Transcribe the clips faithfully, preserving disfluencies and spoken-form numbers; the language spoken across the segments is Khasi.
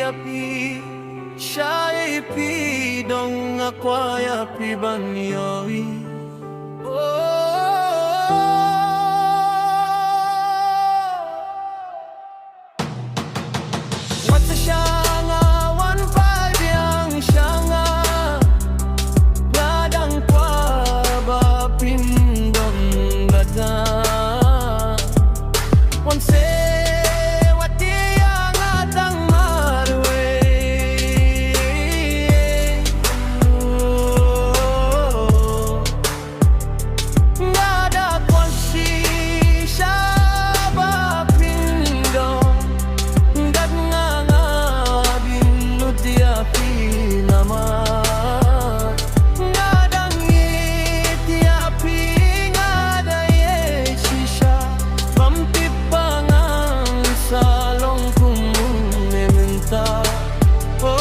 Phi, sha ïa phi dong nga kwah ïa phi ban ïohi. Oh, wat sa sha nga, wan phai biang sha nga. Nga dang kwah ba phin don bad nga. Wan se wat ïa nga tang marwei. Nga da kwah shisha ba phin don bad nga, nga bynnud ïa phi namar nga dang ïeit ïa phi. Nga da ïeit shisha bym tip ba ngan sa long kumno mynta. Oh,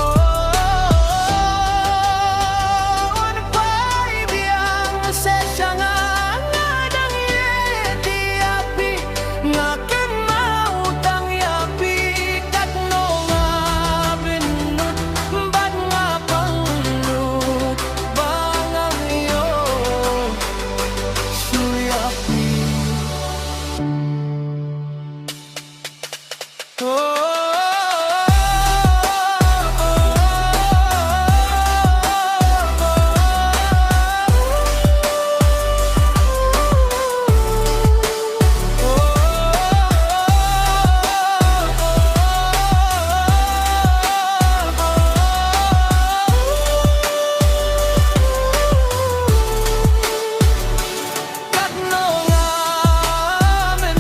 wan phai biang seh sha nga, nga dang ïeit ïa phi. Nga kynmaw tang ïa phi katno nga bynnud bad nga pangnud ba ngan ïoh shuh ïa phi. Katno nga men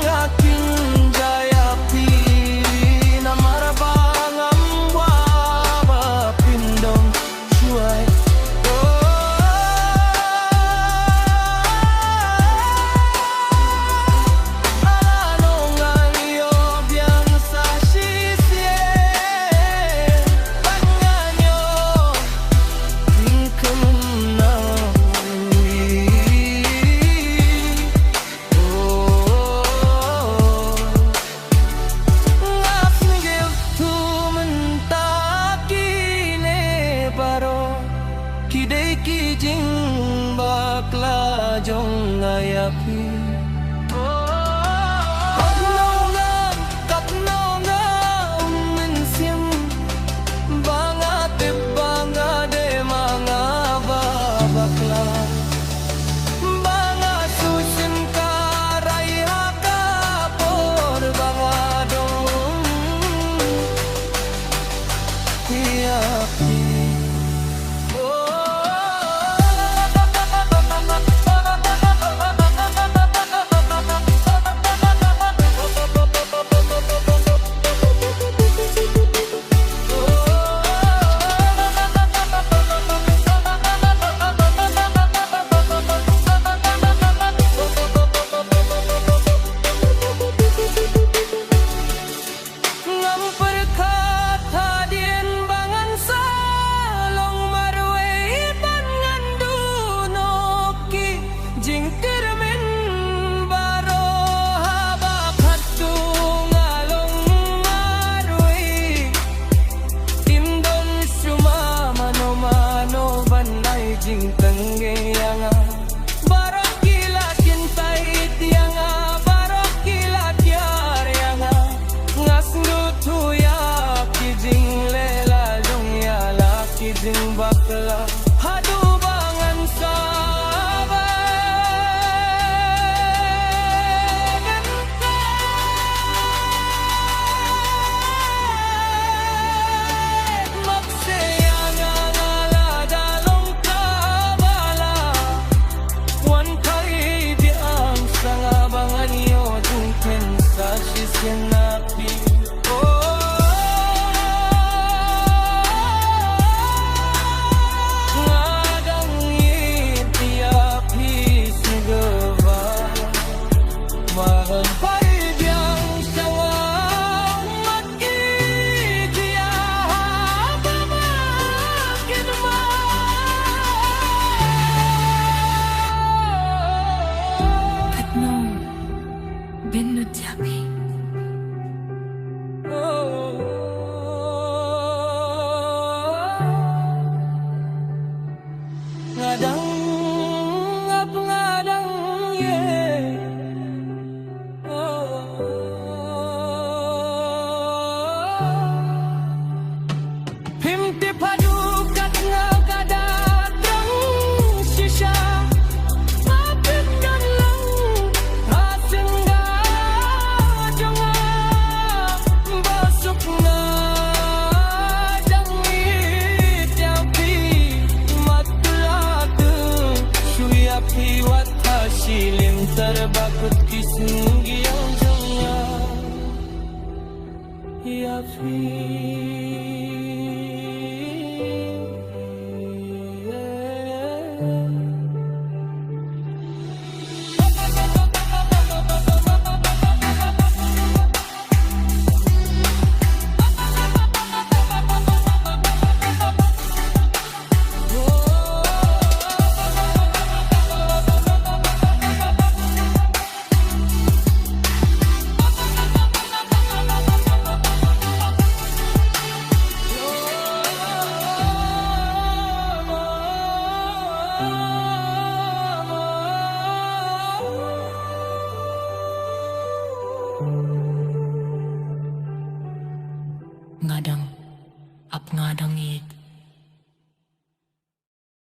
nga kynja ïa phi namar ba ngam kwah ba phin don shuwa. Oh, ala nong ngan ïoh biang sa shisien bad ngan ïoh pynkhun na wi. Oh, nga sngewthuh mynta kine baroh ki dei ki jingbakla jong nga ïa phi. Katno nga, katno nga u mynsiem ba nga tip ba nga dei ma nga ba bakla, ba nga shu shim ka rai ha ka por ba nga don ïa phi. Oh.